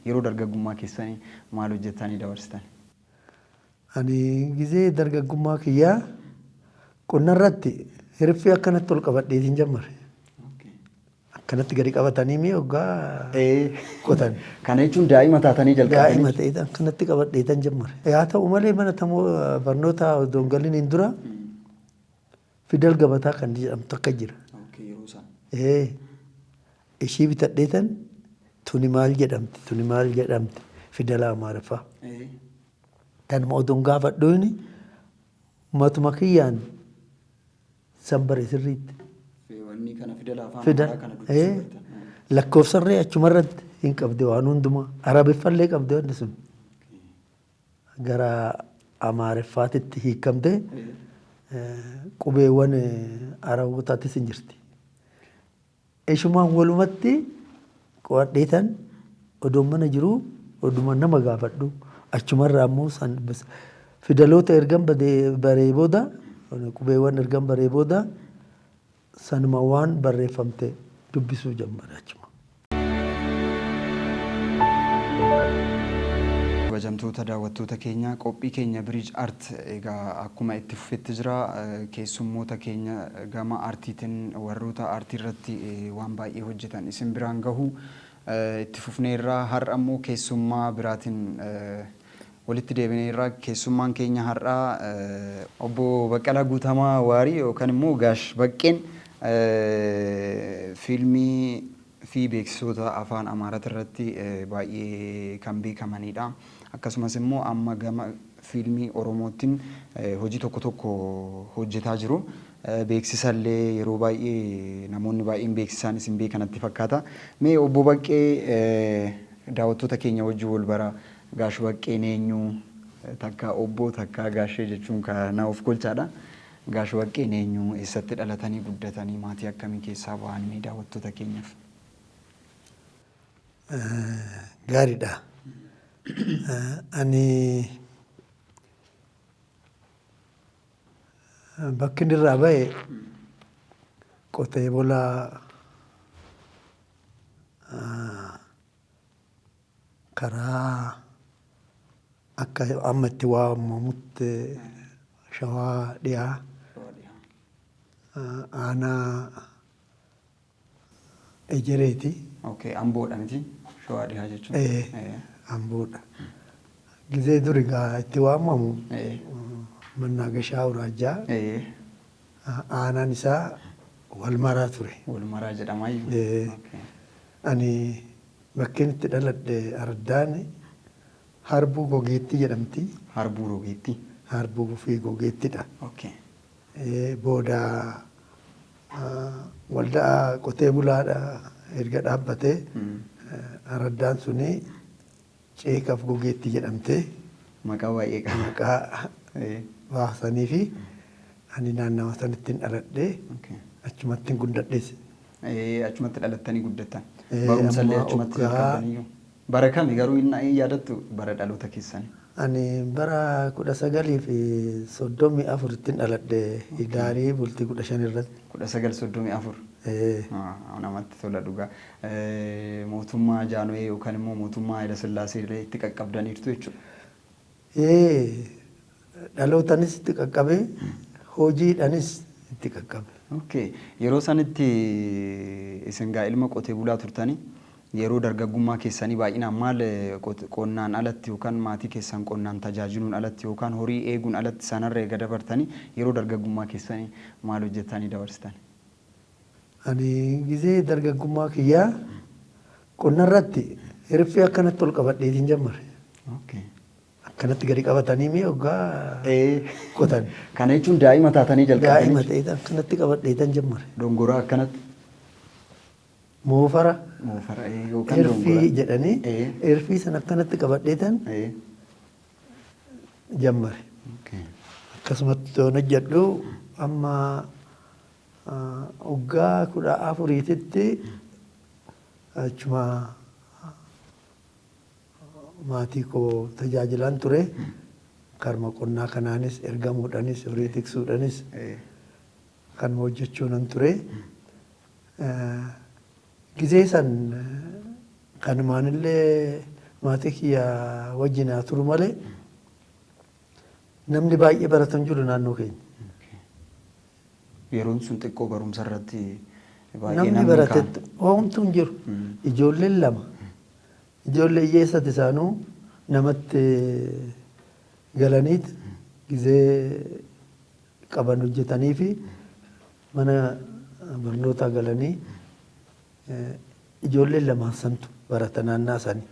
Yeroo dargaggummaa keessanii maal hojjettanii dabarsitan? Ani gizee dargaggummaa kiyyaa qonna irratti hirfii akkanatti ol qabadheetiin jammare. Akkanatti gadi qabatanii mi hoggaa qotan. Kana jechuun daa'ima taatanii jalqabdanii? Daa'ima ta'ee akkanatti qabadheetan jammare. Haa ta'u malee mana barnoota osoo hin galiniin dura Fidal Gabataa kan jedhamtu takka jira. Ishii bitadheetan tuni maal jedhamti tuni maal jedhamti fidala Amaariffaa. Tanuma oduun gaafadhuuni matuma kiyyaan san bare sirriitti. Wanni kana fidala afaan Fidal Amaaraa kana dubbisuu bartan. Lakkoofsarree achumarratti hin qabde waan hundumaa. Arabiffallee qabde wanti sun. Gara Amaariffaatitti hiikamte qubeewwan Arabootaattis hin jirti. Ishumaan walumatti qo'adheetan odoon mana jiruu oduma nama gaafadhu achumarraa immoo san fidaloota ergan baree booda qubeewwan ergan baree booda sanuma waan barreeffamte dubbisuu jammare achuma. Kabajamtoota daawwattoota keenya, qophii keenya Bridge Art egaa akkuma itti fufetti jira. Keessummoota keenya gama aartiitiin warroota aartii irratti waan baay'ee hojjetan isin biraan gahu itti fufneerra. Har'a immoo keessummaa biraatiin walitti deebineerra. Keessummaan keenya har'aa Obbo Baqqalaa Guutamaa Waarii yookaan immoo Gaash Baqqeen fiilmii fi beeksisoota afaan Amaaraati irratti baay'ee kan beekamanidha. Akkasumas immoo amma gama fiilmii Oromoottiin hojii tokko tokko hojjetaa jiru. Beeksisa illee yeroo baay'ee namoonni baay'een beeksisaan isin beekan natti fakkaata. Mee Obbo Baqqee daawwattoota keenya wajjin wal bara. Gaash Baqqeen eenyu? Takkaa Obbo takkaa Gaashee jechuun na of golchaadha. Gaash Baqqeen eenyu? Eessatti dhalatanii guddatanii? Maatii akkamii keessaa ba'an mee daawwattoota keenyaaf? Gaariidha. Ani bakki inni irraa ba'e qotee bulaa karaa akka amma itti waamamutti Shawaa Dhihaa aanaa Ejereeti. Okay, Amboodha miti? Shawaa Dhihaa jechuun. Ee, Amboodha. Gizee duri gaa itti waamamu Mannaagashaa Awuraajjaa aanaan isaa Walmaraa ture. Walmaraa jedhamaayyuu? Ee. Ani bakkeen itti dhaladhe araddaan Harbuu Gogeettii jedhamti. Harbuu Rogeettii? Harbuu fi Gogeettidha. Booda waldaa qotee bulaadha erga dhaabbatee araddaan suni Ceekaaf Gogeettii jedhamtee Maqaa baay'ee qaba. Maqaa baasanii fi ani naannawa sanittin dhaladhe achumattin guddadhes. Achumatti dhalattanii guddattan. Barumsa illee achumatti jalqabdaniyyuu. Bara kami garuu hin yaadattu bara dhaloota keessanii? Ani bara 1934 ttin dhaladhe Hidaarii bultii 15 irratti. 1934. Namatti tola dhugaa. Mootummaa Jaanhoyee yookaan immoo mootummaa Hayilasillaasee illee itti qaqqabdaniirtu jechuudha. Ee, dhalootanis itti qaqqabe, hojiidhanis itti qaqqabe. Okay. Yeroo sanitti isin gaa ilma qotee bulaa turtanii yeroo dargaggummaa keessanii baay'inaan maal qonnaan alatti yookaan maatii keessan qonnaan tajaajiluun alatti yookaan horii eeguun alatti sanarra eega dabartanii yeroo dargaggummaa keessanii maal hojjettanii dabarsitan? Ani gizee dargaggummaa kiyyaa qonna irratti hirfii akkanatti ol qabadheetiin jammare. Akkanatti gadi qabatanii mee hoggaa qotan. Kana jechuun daa'ima taatanii jalqabdanii? Daa'ima ta'ee akkanatti qabadheetan jammare. Dongoraa akkanatti? Moofara. Moofara yookaan Hirfii dongoraa. jedhanii hirfii sana akkanatti qabadheetan jammare. Akkasumatti yoon hojjedhu amma Waggaa 14titti achuma maatii koo tajaajilaan ture. Karma qonnaa kanaanis ergamuudhanis horii tiksuudhanis kanuma hojjechuu nan ture. Gizee san kanumaanillee Maatii kiyya wajjin haa turu malee namni baay'ee baratan jiru naannoo keenya. Yeroon sun xiqqoo barumsa irratti baay'ee Namni namni barate kaan. homtuu hin jiru. Ijoolleen lama. Ijoollee hiyyeessati isaanuu namatti galaniit gizee qaban hojjetanii fi mana barnootaa galanii ijoolleen lamaan santu barata naannaa sanii.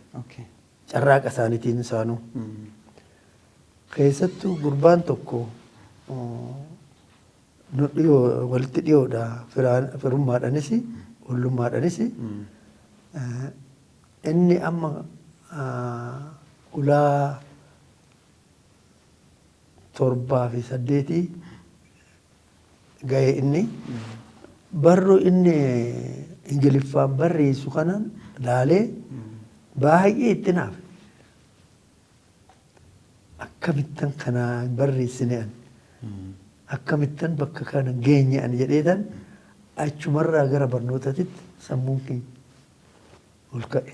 Carraaqa isaaniitiin isaanuu. Keessattuu gurbaan tokko nu dhiyoo walitti dhiyoodha firummaadhaanis ollummaadhaanis inni amma ulaa 7 fi 8 ga'e inni barruu inni Ingiliffaan barreessu kanaan laalee baay'ee itti naafe. Akkamittan kana hin barreessine ani. Akkamittan bakka kana hin geenye ani jedheetan achumarraa gara barnootatitti sammuun kiyya ol ka'e.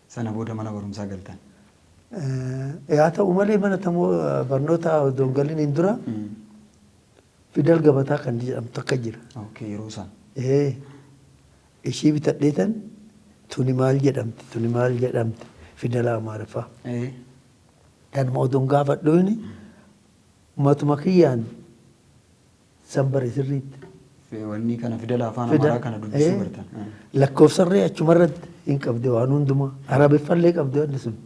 Sana booda mana barumsaa galtan. Haa ta'u malee mana barnoota odoo hin galiniin dura Fidal Gabataa kan jedhamtu akka jira. Yeroo san. Ishii bitadheetan tuni maal jedhamti tuni maal jedhamti fidala Amaariffaa. Kanuma odoon gaafadhuuni matuma kiyyaan san bare sirriitti. Wanni kana fidala afaan Amaaraa kana dubbisuu bartan. Lakkoofsarree achumarratti hin qabde waan hundumaa. Arabiffallee qabde wanni sun.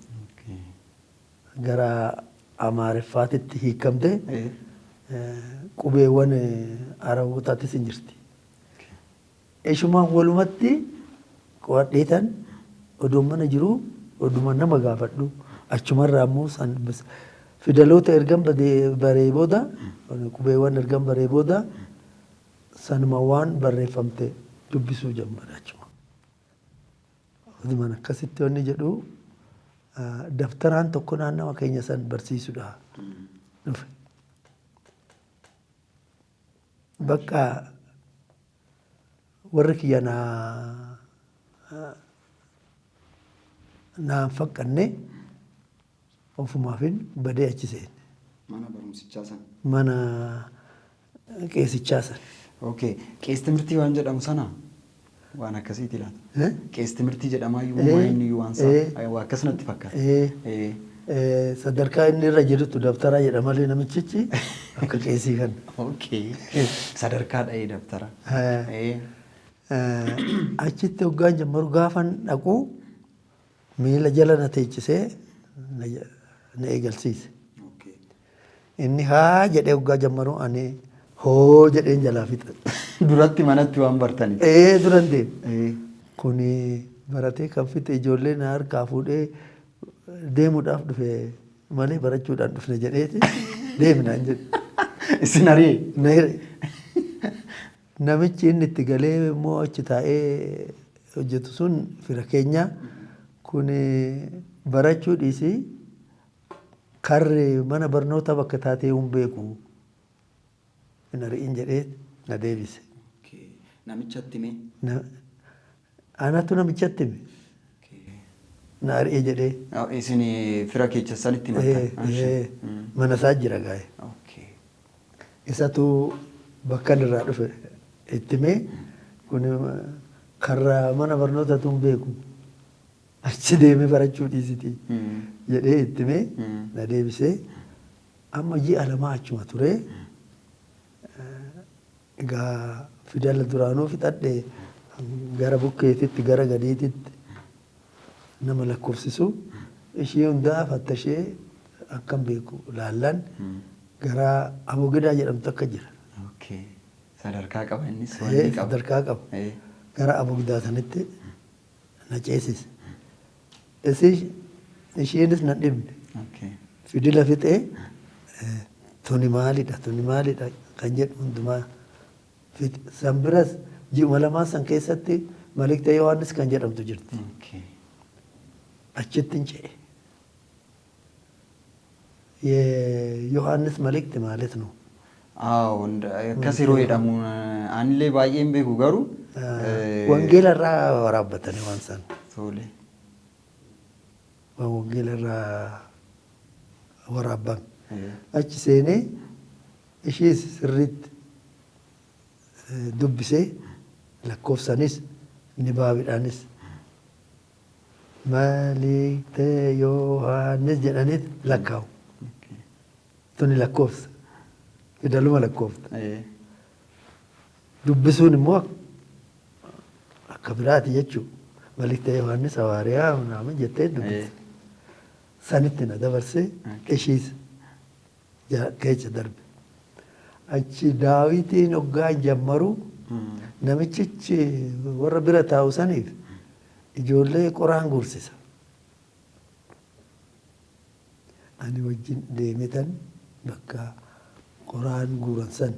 Gara Amaariffaatitti hiikamte qubeewwan Arabootaattis hin jirti. Ishumaan walumatti qo'adheetan odoon mana jiruu oduma nama gaafadhu achumarraa immoo san fidaloota ergan baree booda qubeewwan ergan baree booda sanuma waan barreeffamte dubbisuu jammare achuma. Odumaan akkasitti wanni jedhu daftaraan tokko naannawa keenya san barsiisudha dhufe. Bakka warri kiyya naan faqqanne ofumaafin badee achi seene. Mana barumsichaa sana. Mana qeesichaa sana. Okay. Qees timirtii waan jedhamu sana waan akkasiiti laata? Qees timirtii jedhamaa iyyuu maa inni iyyuu waan isaa waa akkas natti fakkaata. Sadarkaa inni irra jirutu dabtaraa jedha malee namichichi akka qeesii kana. Sadarkaa dha'ee dabtara. Achitti hoggaan jammaru gaafan dhaqu miila jala na teechisee na eegalsiise. Inni haa jedhee hoggaa jammaru ani hoo jedheen jalaa fixa. Duratti manatti waan bartaniif. Duran deeme. Kuni baratee kan fixe ijoollee na harkaa fuudhee deemuudhaaf dhufe malee barachuudhaan dhufne jedheeti deemnaan jedhe. Isin ari'e? Na hire. Namichi inni itti galee immoo achi taa'ee hojjetu sun fira keenya kun barachuu dhiisii karri mana barnootaa bakka taatee hin beeku hin ari'in jedhee na deebise. Namichatti hime? Anatu namichatti hime. Na ari'e jedhee. Isin fira keessanitti himattan? Mana isaa jira gaa'e. Isatu bakka inni irraa dhufe itti himee kun karra mana barnootatu hin beeku achi deemee barachuu dhiisiti jedhee itti himee na deebisee amma ji'a 2 achuma ture. Egaa fidala duraanuu fixadhe gara bukkeetitti gara gadiititti nama lakkoofsisu ishii hundaa fattashee akkan beeku laallan gara Abogidaa jedhamtu akka jira. Sadarkaa qaba innis wanni qaba. Sadarkaa qaba. Gara Abogidaa sanitti na ceesise. Ishiinis na dhibne. Fidila fixee tuni maalidha tuni maalidha kan jedhu hundumaa fixe. San biras ji'uma lamaan san keessatti Malikta Yohaannis kan jedhamtu jirti. Achitti hin ce'e. Yohaannis Malikti maalet nu? Awo, akkas yeroo jedhamu anillee baay'ee hin beeku garuu. Wangeela irraa waraabbatanii waan san. Tole. Waan wangeela irraa waraabame. Achi seenee ishiis sirriitti dubbisee lakkoofsanis nibaabidhaanis Maaliikte Yohaannis jedhaniit lakkaa'u. Tuni lakkoofsa. Fidaluma lakkoofta. Dubbisuun immoo akka biraati jechuudha. Maaliikte Yohaannis hawaariyaa naamin jettee dubbisa. Sanitti na dabarsee ishiis keessa darbe. Achi daawitiin hoggaa jammaru namichichi warra bira taa'u saniif ijoollee qoraan guursisa. Ani wajjin deemetan bakka qoraan guuran san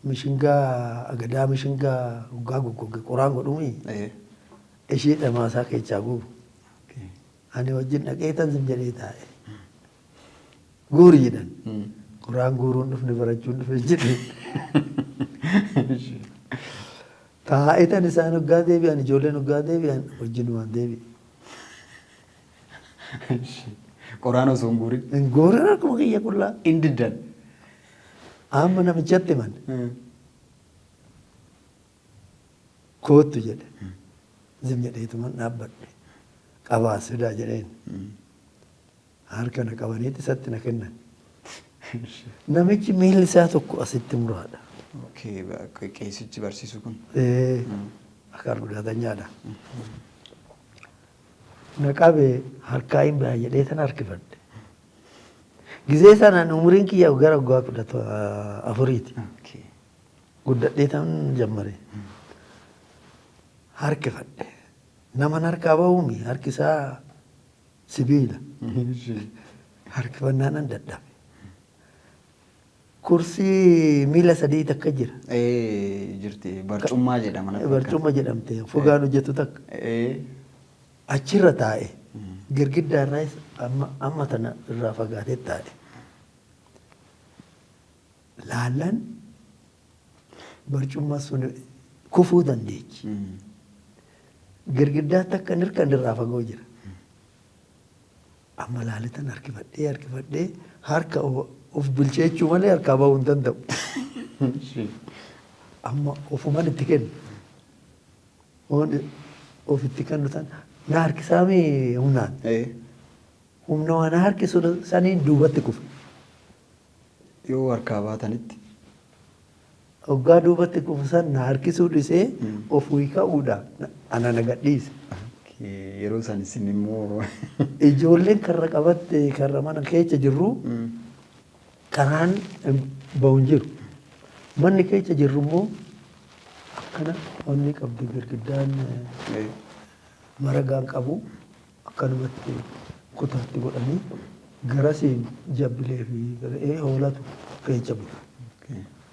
mishingaa agadaa mishingaa hoggaa goggoge qoraan godhumi ishii dhamaasaa keessaa guuru. Ani wajjin dhaqeetan zim jedhee taa'e. Guuri jedhan. Qoraan guuruun dhufne barachuun dhufe jedhe. Taa'etan isaan hoggaa deebi'an ijoolleen hoggaa deebi'an wajjin waan deebi'e. Qoraan osoo hin guurin. Hin guurin akkuma kiyya qullaa. Hin diddan. Amma namichatti himan. Koottu jedhe. Zim jedheetuman dhaabbadhe. Qabaas fidaa jedheen. Harka na qabaniiti isatti na kennan. Namichi miilli isaa tokko asitti muraadha. Qeesichi barsiisu kun. Akkaan guddatanyaadha. Na qabe harkaa hin ba'a jedhee tan harkifadhe. Gizee sanaan umriin kiyya gara waggaa 14ti. Guddadhee tan jammare. Harkifadhe. Naman harkaa ba'uumi harki isaa sibiila. Harkifannaan nan dadhabe. Kursii miila sadii takka jira. Jirti barcummaa jedhama. Barcumma jedhamte fogaan hojjetu takka. Achirra taa'e. Girgiddaa irraas amma tana irraa fagaatee taa'e. Laallan barcummaa sun kufuu dandeechi. Girgiddaa takka hirkan irraa fagoo jira. Amma laalitan harkifadhee harkifadhee harka of bilcheechuu malee harkaa bahuu hin danda'u. Amma ofuman itti kennu. Of itti kennu tan na harkisaamii humnaan. Humna waan harkisu saniin duubatti kufe. Yoo harkaa baatanitti. Hoggaa duubatti kufu san na harkisuu dhisee ofii ka'uudha ana na gadhiise. Yeroo san isin immoo. Ijoolleen karra qabatte karra mana keessa jirru karaan bahu hin jiru. Manni keessa jirru immoo akkana onni qabdi girgiddaan maragaan qabu akkanumatti kutaatti godhanii garasiin jabbilee fi re'ee hoolatu keessa bulu.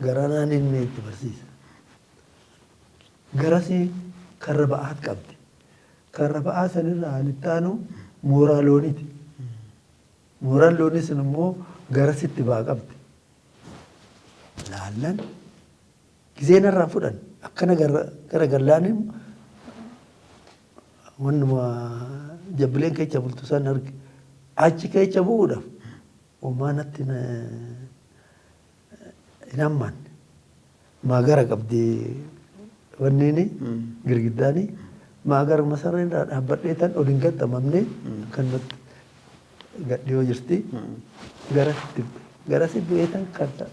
Garanaan inni itti barsiisa. Garasii karra ba'aat qabdi. Karra ba'aa sanirraa alitti aanu mooraa looniiti. Mooraan loonii sun immoo garasitti ba'aa qabdi. Laallan gizeen irraa fudhan akkana gara gallaaniin wannuma jabbileen keessa bultu san arge. Achi keessa bu'uudhaaf homaa natti hin hammanne. Maagara qabdi wanniini girgiddaani. Maagara masarra irraa dhaabbadhee tan ol hin gaxxamamne akkanumatti gadhiyoo jirti. Garasi bu'ee tan karra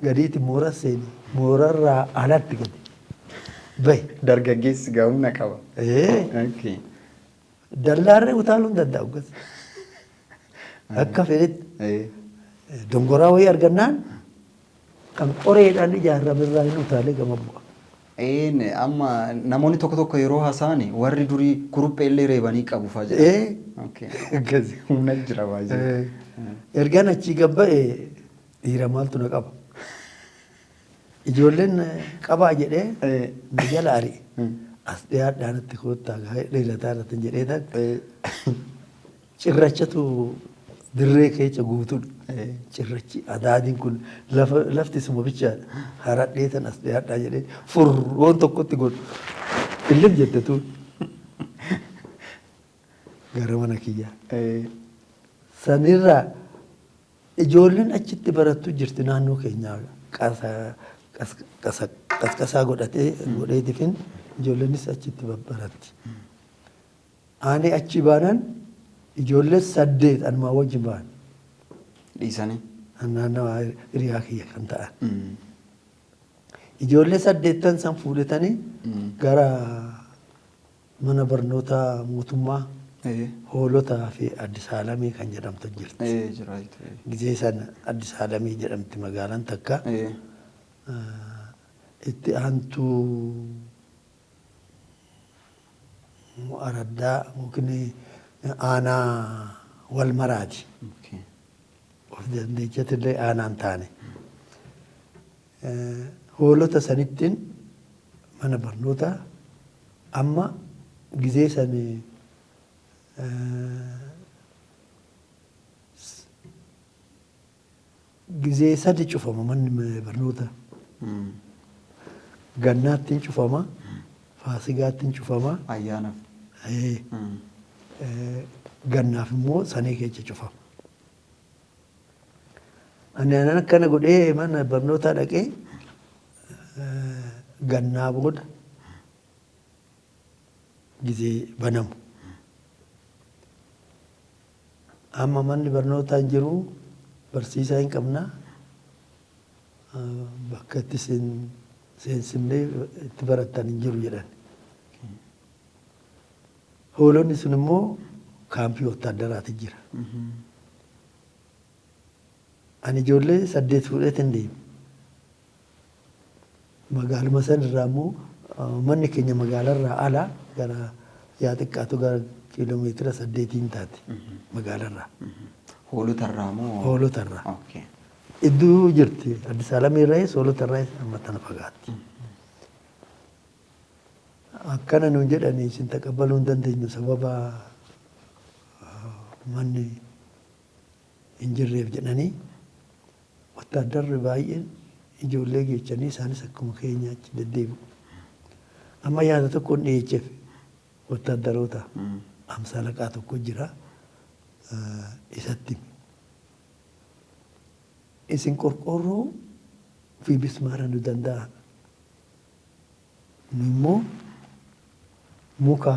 gadiiti moora seeni moorarraa alatti gadi bahe. Dargaggeessi gaa humna qaba. Dallaarree utaaluu hin danda'u gas. Akka fedhetti dongoraa wayii argannaan kan qoreedhaan ijaarame irraa hin utaalee gama bu'a. Amma namoonni tokko tokko yeroo haasa'an warri durii kuruphee illee reebanii qabu fa'aa jedha. Humna jira baay'ee. Ergaan achii gabba'e dhiira maaltu na qaba. Ijoolleen qabaa jedhee na jala ari'e. As dhiyaadhaa natti koottaa dhiirataa natti jedhee tan cirrachatu dirree keessa guutuudha. Cirrachi adaadiin kun lafti suma bichaadha. Haradhee tan as dhiyaadhaa jedhee furroon tokkotti godhu. Illim jette tuun. Gara mana kiyyaa. Sanirraa ijoolleen achitti barattu jirti naannoo keenyaa qasqasaa godhatee godheetifin ijoolleenis achitti babbaratti. Ani achi baanaan ijoollee 8 anumaa wajjin ba'an. Dhiisanii. Naannawaa hiriyaa kiyya kan ta'an. Ijoollee 8 san fuudhatanii gara mana barnootaa mootummaa Hoolotaa fi Addis Alamii kan jedhamtu jirti. Jira. Gizee sana Addis Alamii jedhamti magaalaan takka. Itti aantuu araddaa yookiin aanaa wal maraati. Of dandeechatillee aanaan taane. Hoolota sanittiin mana barnootaa amma gizee sani gizee sadi cufama manni barnootaa. Gannaattiin cufama, faasigaattiin cufama. Ayyaanaaf. Gannaaf immoo sanii keessa cufama. Ani anan akkana godhee mana barnootaa dhaqee gannaa booda gizee banamu. Amma manni barnootaa hin jiru, barsiisaa hin qabnaa. Bakka itti seensifnee itti barattan hin jiru jedhan. Hoolonni sun immoo kaampii wottaaddaraati jira. Ani ijoollee 8 fuudheetin deeme. Magaaluma san irraa immoo manni keenya magaalarraa ala gara yaa xiqqaatu gara kiiloomeetira 8 taati magaalarraa. Hoolotarraa moo? Hoolotarraa. Iddoo jirti Addis Alamii irraayis hoolotarraayis amma tana fagaatti. Akkana nuun jedhanii isin taqabbaluu hin dandeenyu sababa manni hin jirreef jedhanii wattaaddarri baay'een ijoollee geechanii isaanis akkuma keenya achi deddeebi'u. Amma yaada tokkoon dhiyeecheef wattaaddaroota amsaalaqaa tokko jira isatti. Isin qorqoorroo fi bismaara nu danda'a. Nu immoo muka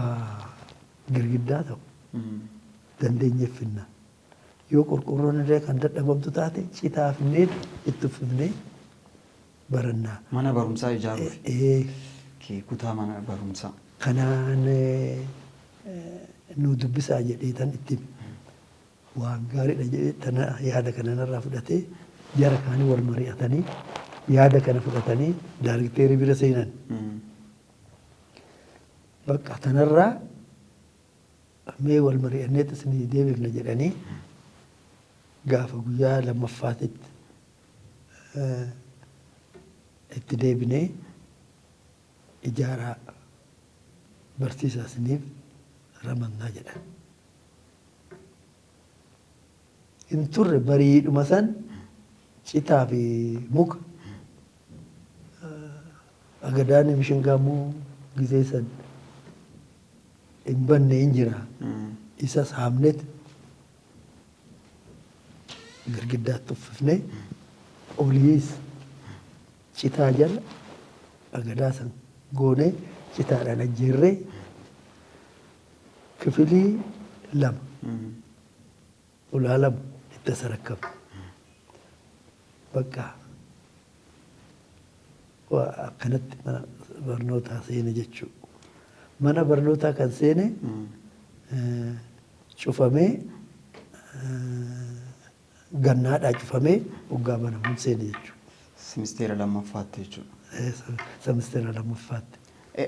girgiddaa ta'u dandeenyeef finna. Yoo qorqoorroon illee kan dadhabamtu taate citaa finnee itti uffifnee barannaa. Mana barumsaa ijaaruuf. Kutaa mana barumsaa. Kanaan nu dubbisaa jedhee tan itti waan gaariidha jedhee tana yaada kana narraa fudhatee jara kaanii wal mari'atanii yaada kana fudhatanii daarikteerii bira seenan. Bakka tanarraa mee wal mari'anneet isinii deebifna jedhanii gaafa guyyaa lammaffaatitti itti deebinee ijaaraa barsiisaa isiniif ramannaa jedhan. Hin turre bariidhuma san citaa fi muka agadaan mishingaa immoo gizee san hin banne hin jira. Isas haamnet girgiddaatti uffifnee oliis citaa jala agadaa san goonee citaadhaan ajjeerree kifilii 2 ulaa 2 itti as rakkabne. Bakka akkanatti mana barnootaa seene jechuudha. Mana barnootaa kan seene cufamee gannaadhaa cufamee waggaa banamuun seene jechuudha. Simisteera lammaffaatti jechuudha. Simisteera lammaffaatti.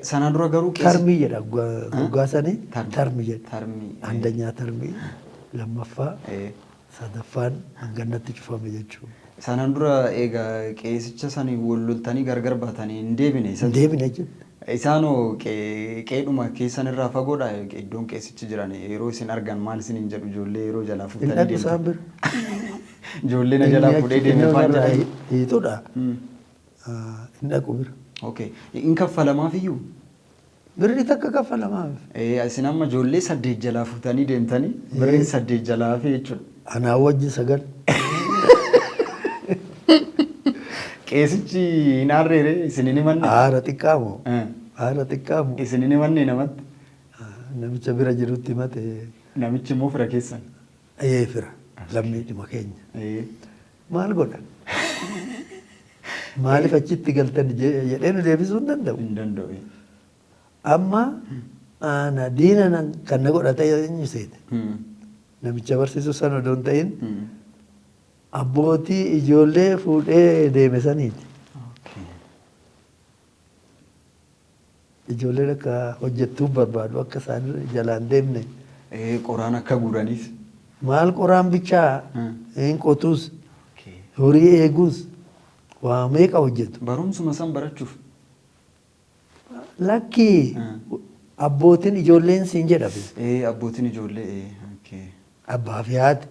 Sana dura garuu Tarmii jedha waggaa sanii tarmii jedha. Tarmii. Andanyaa tarmii lammaffaa sadaffaan gannatti cufame jechuudha. Sana dura egaa qeesicha sanii wal loltanii gargar baatanii hin deebine. Hin deebine jechuudha. Isaanoo qeedhuma keessan irraa fagoodha iddoon qeesichi jiran yeroo isin argan maal isiniin jedhu ijoollee yeroo jalaa Hin fuutanii dhaqu isaan deemtan. bira. Ijoollee na jalaa fuudhee deeme faan jedhan. Hiixuudha. Hin dhaqu bira. Okay. Hin kaffalamaaf iyyuu? Birrii takka kaffalamaaf. Isin amma ijoollee 8 jalaa fuutanii deemtanii birriin 8 jalaa hafe jechuudha. Anaa wajji 9. Qeesichi hin aarreere isin hin himanne? Aara xiqqaa moo? Aara xiqqaa moo? Isin hin himanne namatti? Namicha bira jirutti himate. Namichi immoo fira keessan? Ee fira. Lammiidhuma keenya. Maal godha? Maaliif achitti galtan jedhee nu deebisuu hin danda'u. Hin danda'u. Amma ana diina kan na godhate eenyu seete? Namicha barsiisu sana odoo hin ta'in abbootii ijoollee fuudhee deeme saniiti. Ijoolleen akka hojjettuuf barbaadu akka isaan jalaan deemne. Qoraan akka guuraniif. Maal qoraan bichaa hin qotuus horii eeguus waa meeqa hojjetu. Barumsuma san barachuuf. Lakkii abbootiin ijoolleen siin jedhame. Abbootiin ijoollee. Abbaa fi haati.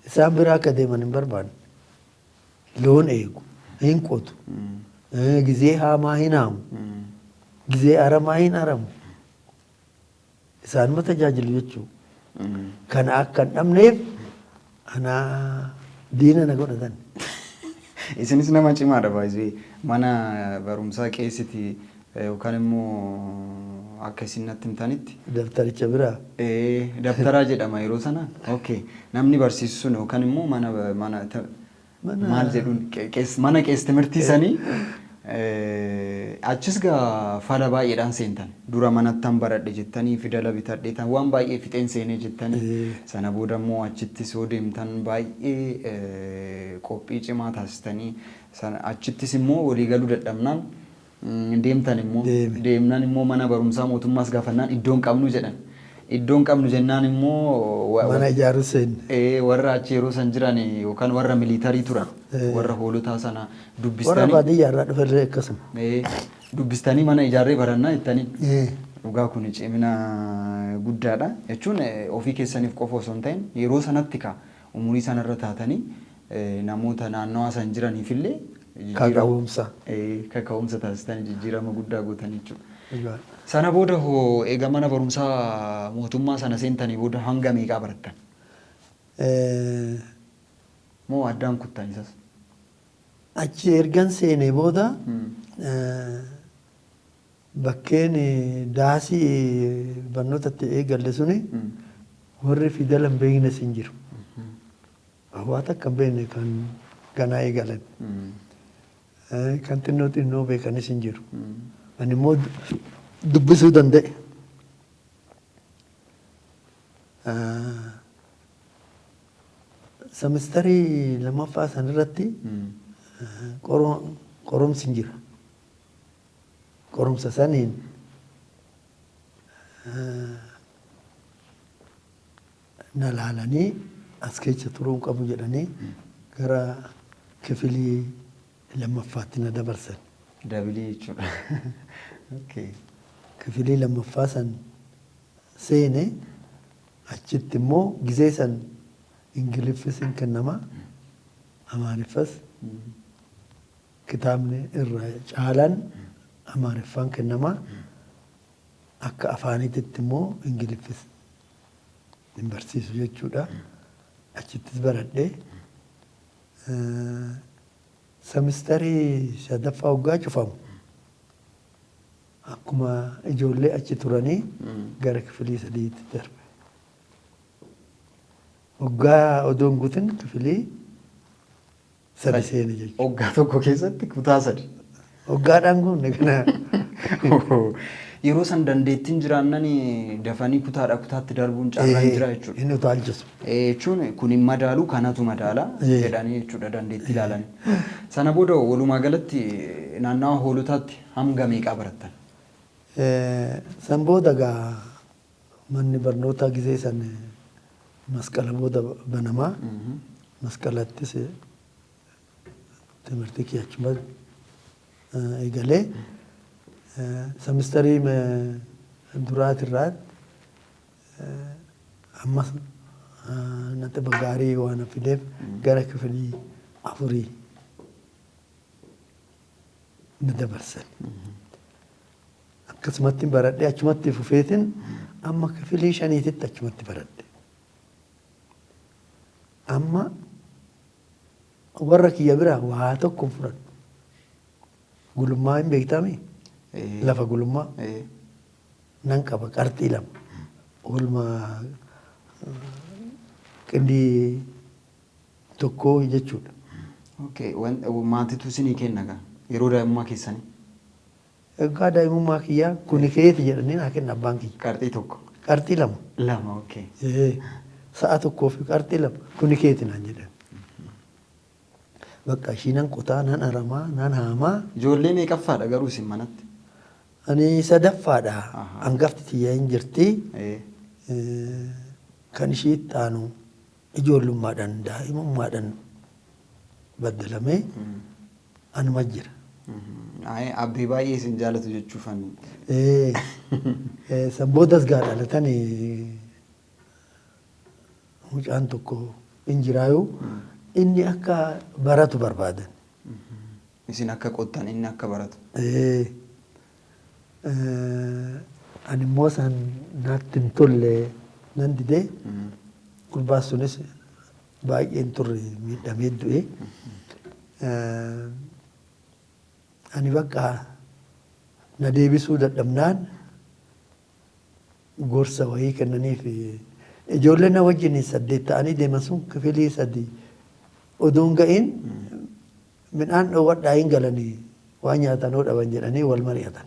Isaan biraa akka deeman hin barbaanne. Loon eegu, hin qotu, gizee haamaa hin haamu, gizee aramaa hin aramu. Isaanuma tajaajilu jechuudha. Kana akka hin dhabneef anaa diina na godhatan. Isinis nama cimaadha baay'ee. Mana barumsaa qeessiti yookaan immoo akka isin natti himtanitti. Dabtaricha biraa. Dabtaraa jedhama yeroo sana. Okay. Namni barsiisu sun yookaan immoo mana mana maal jedhuun mana qees timirtii sanii achis gaa fala baay'eedhaan seentan. Dura manattan baradhe jettanii fidala bitadhe waan baay'ee fixeen seenee jettanii sana booda immoo achittis yoo deemtan baay'ee qophii cimaa taasistanii achittis immoo waliigaluu dadhabnaan deemtan immoo deemnaan immoo mana barumsaa mootummaas gaafannaan iddoon qabnu jedhan. Iddoon qabnu jennaan immoo mana ijaaruu seenne. Warra achi yeroo san jiran yookaan warra militarii turan warra hoolotaa sana dubbistanii. Warra baadiyyaa irraa dhufellee akkasuma. Dubbistanii mana ijaarree barannaa jettanii. Dhugaa kun cimina guddaadha jechuun ofii keessaniif qofa osoo hin ta'in yeroo sanatti ka umurii sanarra taatanii namoota naannawaa san jiraniif illee kaka'umsa. Kaka'umsa taasistanii jijjiirama guddaa gootan jechuudha. Sana booda hoo eega mana barumsaa mootummaa sana seentanii booda hanga meeqaa barattan? Moo addaan kuttan isas? Achi ergan seenee booda bakkeen daasii barnootatti eegalle suni warri fidala hin beeknes hin jiru. Waa takka hin beekne kan ganaa eegalan. Kan xinnoo xinnoo beekanis hin jiru. Ani immoo dubbisuu danda'e. Semistarii lammaffaa sanirratti qorumsi hin jira. Qorumsa saniin na laalanii as keessa turuu hin qabu jedhanii gara kifilii lammaffaatti na dabarsan. Dabilii jechuudha. Kifilii lammaffaa san seene achitti immoo gizee san Ingiliffis hin kennama Amaariffas kitaabni irra caalaan Amaariffaan kennama akka afaaniititti immoo Ingiliffis hin barsiisu jechuudha. Achittis baradhee semistarii sadaffaa waggaa cufamu akkuma ijoollee achi turanii gara kifilii sadiitti darbe. Waggaa odoo hin guutin kifilii sadi seene jechuudha. Waggaa tokko keessatti kutaa 3. Waggaadhaan guunne kana. Yeroo san dandeettiin jiraannan dafanii kutaadhaa kutaatti darbuun carraan jira jechuudha. Inni utaalchisu. Jechuun kun hin madaalu kanatu madaala jedhanii jechuudha dandeettii ilaalanii. Sana booda walumaa galatti naannawa hoolotaatti hanga meeqaa barattan? San booda gaa manni barnootaa gizee san masqala booda banamaa. Masqalattis timirtii kiyya achuma eegalee semistarii duraatirraa ammas naxiba gaarii waan fideef gara kifilii 4 na dabarsan. Akkasumatti baradhee achumatti fufeetiin amma kifilii shaniititti achumatti baradhe. Amma warra kiyya biraa waa tokko hin fudhadhu. Gulummaa hin beektaami? Lafa gulummaa nan qaba qarxii 2. Oolmaa qindii tokkoo jechuudha. Okay. Maatitu isinii kenna gaa yeroo daa'imummaa keessanii? Egaa daa'imummaa kiyyaa kuni keeti jedhanii naa kenna abbaan kiyya. Qarxii 1. Qarxii 2. 2 okay. Sa'a tokkoo fi qarxii 2 kuni keeti naan jedhan. Bakka ishii nan qotaa, nan aramaa, nan haamaa. Ijoollee meeqaffaadha garuu isin manatti? Ani sadaffaadha. Hangafti tiyya hin jirti. Kan ishii itti aanu ijoollummaadhaan daa'imummaadhaan baddalamee anuma jira. Abbee baay'ee isin jaalatu jechuufan. San boodas gaa dhalatanii mucaan tokko hin jiraayuu inni akka baratu barbaadan. Isin akka qottan inni akka baratu. Ani immoo san natti hin tolle nan didee gurbaan sunis baay'ee hin turre miidhamee du'e. Ani bakka na deebisuu dadhabnaan gorsa wayii kennaniif ijoolleen na wajjin 8 ta'anii deeman sun kifilii 3 odoo hin ga'iin midhaan dhoowwadhaa hin galanii waan nyaatan hoo dhaban jedhanii wal mari'atan.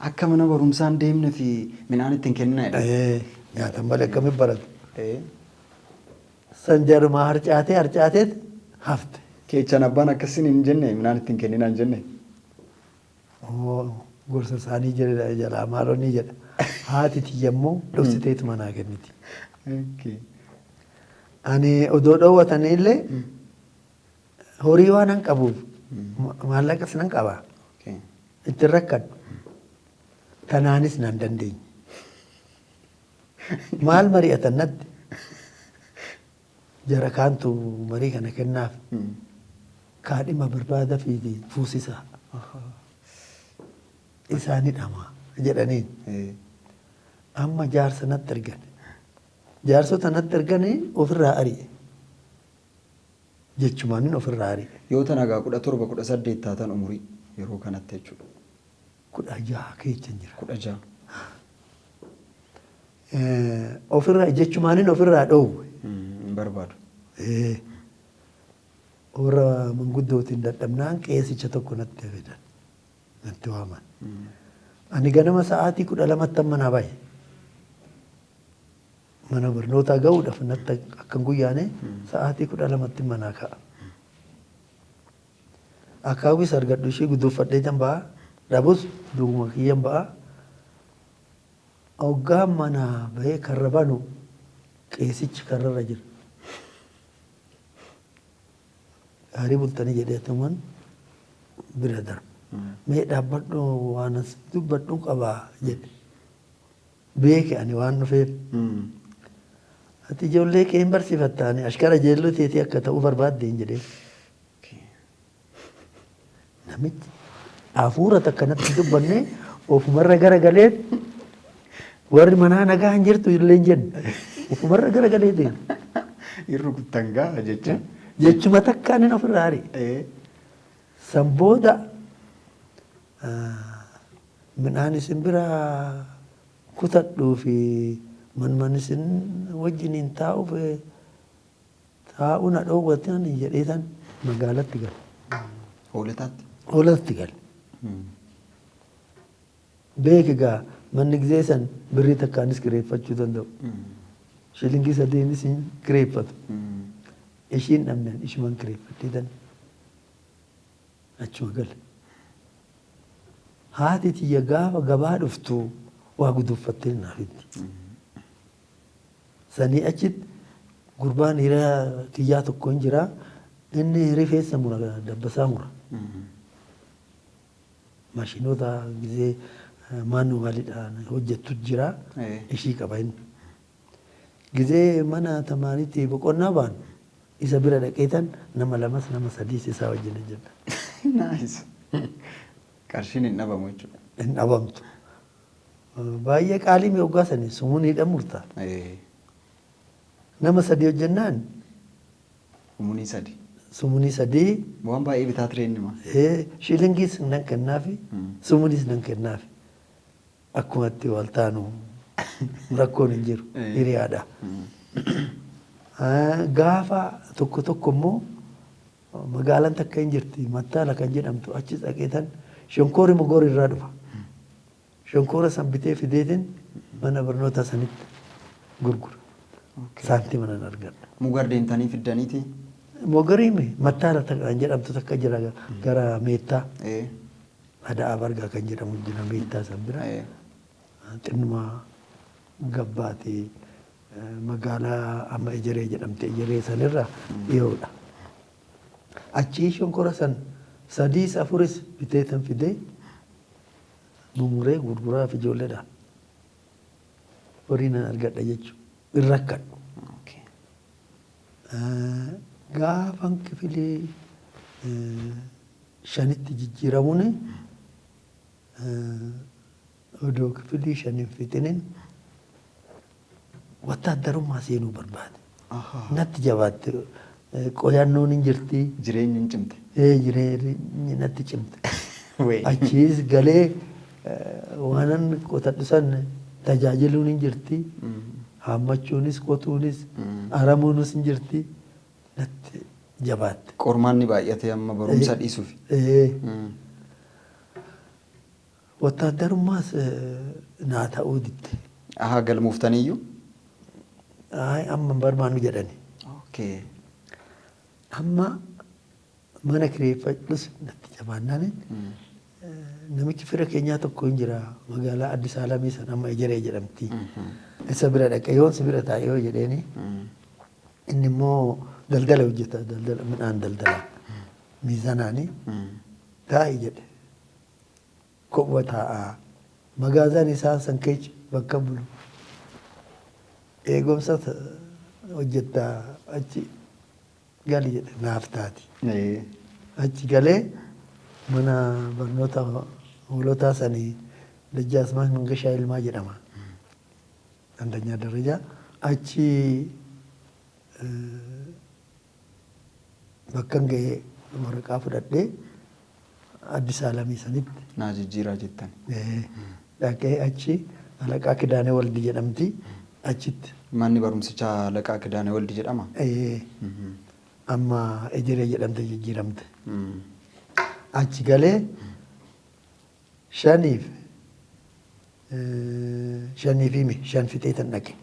Akka mana barumsaa hin deemne fi midhaan ittiin kenninaa jedhan. Nyaatan malee akkamitti baratu? San jarumaa harcaatee harcaateet hafte. Keechan abbaan akkasin hin jenne midhaan ittiin kenninaa hin jenne. Gorsa isaanii jedha jalaa maaloo ni jedha. Haati tiyya immoo dhoksiteetuma naa kenniti. Ani odoo dhoowwatanii illee horii waan nan qabuuf maallaqas nan qaba. Ittiin rakkadhu. Tanaanis naan dandeenye. Maal mari'atan natti? Jara kaantu marii kana kennaaf. Kaadhima barbaada fiiti fuusisaa. Isaani dhama jedhaniin. Amma jaarsa natti ergan. Jaarsota natti erganii ofirraa ari'e. Jechumaanin ofirraa ari'e. Yoo tana egaa 17 18 taatan umurii yeroo kanatti jechuudha. 16 keessa jira. 16. Ofirraa jechumaanin ofirraa dhoowwe. Hin barbaadu. Warra manguddootiin dadhabnaan qeesicha tokko natti fidan. Natti waaman. Ani ganama sa'aatii 12tti manaa bahe. Mana barnootaa ga'uudhaaf natti akka hin guyyaane sa'aatii 12tti manaa ka'a. Akaawwis argadhu ishii guduunfadhee tan ba'a. Dhabus duubuma kiyyan ba'a. Hoggaan manaa bahee karra banu qeesichi karrarra jira. Gaarii bultanii jedhee tuman bira darba. Mee dhaabbadhu waan as dubbadhu qabaa jedhe. Beeke ani waan dhufeef. Ati ijoollee kee hin barsiifatta ani ashkara jeelloo teetii akka ta'uu barbaadde hin jedhee. Namichi hafuura takka natti dubbanne ofumarra garagalee warri manaa nagaa hin jirtu illee hin jenne. Ofumarra garagalee deema. Hin rukuttan gaa jecha. Jechuma takkaan inni ofirraa ari'e. San booda midhaan isin bira kutadhuu fi manman isin wajjiniin taa'uuf taa'uu na dhoowwatan jedhee san magaalatti gale. Hoolataatti. Hoolataatti gale. Beeki gaa manni gizee san birrii takkaanis kireeffachuu danda'u. Shilingii sadiinis hin kireeffatu. Ishiin dhabneen ishuman kireeffadhee tan achuma gale. Haati tiyya gaafa gabaa dhuftu waa guduunfattee naaf fiddi. Sanii achitti gurbaan hiriyaa kiyyaa tokko hin jira. Inni rifeensa mura dabbasaa mura. Maashinoota gizee maanuwaaliidhaan hojjettu jira. Ishii qaba inni. Gizee mana tamaariitti boqonnaa baanu isa bira dhaqeetan nama lamas nama sadiis isaa wajjin hojjedha. Nice. Qarshiin hin dhabamu jechuudha. Hin dhabamtu. Baay'ee qaalii mi hoggaa sanii sumuuniidhaan murtaa. Nama sadii hojjennaan Sumunii sadi. Sumunii sadii. Waan baay'ee bitaa ture inni ma. Shilingiis nan kennaafi, sumuniis nan kennaafi. Akkuma itti wal taanu rakkoon hin jiru, hiriyaadha. Gaafa tokko tokko immoo magaalaan takka hin jirti, Mattaala kan jedhamtu, achis dhaqeetan shonkoori Mogoor irraa dhufa. Shonkoora san bitee fideetiin mana barnootaa sanitti gurgura. Saantima nan argadha. Mugar deemtanii fiddaniiti? Mogoriimi Mattaala kan jedhamtu takka jira gara Meettaa. Ada'aa Bargaa kan jedhamu jira Meettaa san bira. Xinnuma gabbaati, magaalaa amma Ejeree jedhamte, Ejeree sanirra dhiyoodha. Achii shonkora san sadiis afuris bitee tan fidee mumuree gurguraaf ijoolleedha. Horii nan argadha jechuudha. Hin rakkadhu. Gaafan kifilii shanitti jijjiiramuun, odoo kifilii shan hin fixinin wattaaddarummaa seenuu barbaade. Natti jabaatte, qoyannoon hin jirti. Jireenyi hin cimte. Jireenyi natti cimte. Achiis galee waanan qotadhu san tajaajiluun hin jirti. Haammachuunis, qotuunis, aramuunis hin jirti. Natti jabaatte. Qormaanni baay'atee amma barumsa dhiisuuf. Wattaaddarummaas naa ta'uu didde. Ahaa, galmooftaniyyuu? Amma hin barbaannu jedhani. Amma mana kireeffadhus natti jabaannaan, namichi fira keenyaa tokko hin jira magaalaa Addis Alamii san, amma Ejeree jedhamti. Isa bira dhaqee, yoon si bira taa'e yoo jedheeni, inni immoo daldala hojjeta, daldala midhaan daldala miizanaani, taa'i jedhe. Kophuma taa'aa, magaazaan isaa san keessa bakka bulu, eegumsa hojjettaa, achi gali jedhe, naaf taati. Achi galee mana barnoota hoolotaa sanii Dajjaasmaach Mangashaa Ilmaa jedhama. አንደኛ ደረጃ achi bakkan ga'ee waraqaa fudhadhee Addis Alamii sanitti Naa jijjiiraa jettan. Dhaqee achi Alaqaa Kidaanee Waldi jedhamti achitti. Manni barumsichaa Alaqaa Kidaanee Waldi jedhama? Amma Ejeree jedhamte, jijjiiramte. Achi galee shaniif shaniif hime, shan fixee tan dhaqe.